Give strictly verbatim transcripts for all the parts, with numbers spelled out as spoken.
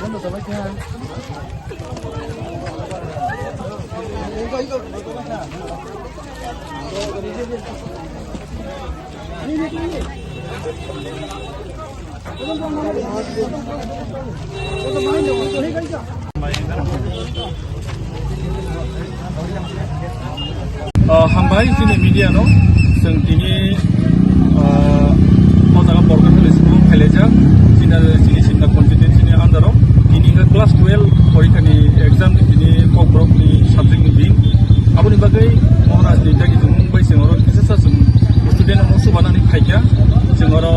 Ah, hambai chini media no, chwng tini, ah, o jaga Borkar Valley school khailaijak, chini, chini Simna constituency ni under o, tini wngkha class twelve porikha ni exam ni tini Kokborok ni subject ni din. Aboni bagwi Maharaj ni dagi chwng bai chwng oro kisa sa chwng student no subanani phaikha. Chwng oro,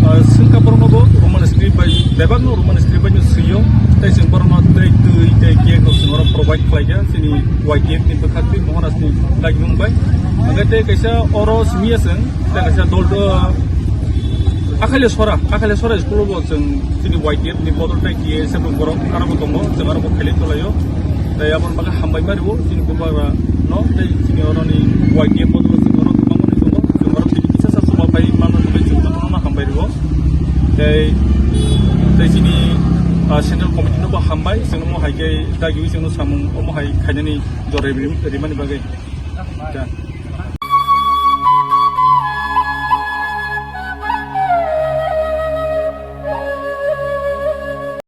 ah, swngkha borok no bo Roman script bai, bebak no Roman script bai no swiyo. Tei chwng borok no tei twi tei cake rok chwng oro provide khlaikha chini Y T F ni bwkhak twi Maharaj ni dagi bai. Hwnkhe tei kaisa oro simiya chwng, tei kaisa dol do, Akhaile Sora, Akhaile Sora school o bo chwng chini Y T F ni bodol tei T S F borok aro bo tongo, chwng aro bo khailai tonglaio. Tei aboni bagwi hambai ma rwo chini bubagra no, tei chini oro ni Y T F bodol chwng oro kwbangma ni tongo, chwng oro tini kisa sa chubaphai manna bagwi chwng jotono no hambai rwo. Tei, tei chini, ah, central committee no bo hambai, chwng omo hai khe dagiwi chwngno samung omo hai khainani jora rim-, rimani bagwi.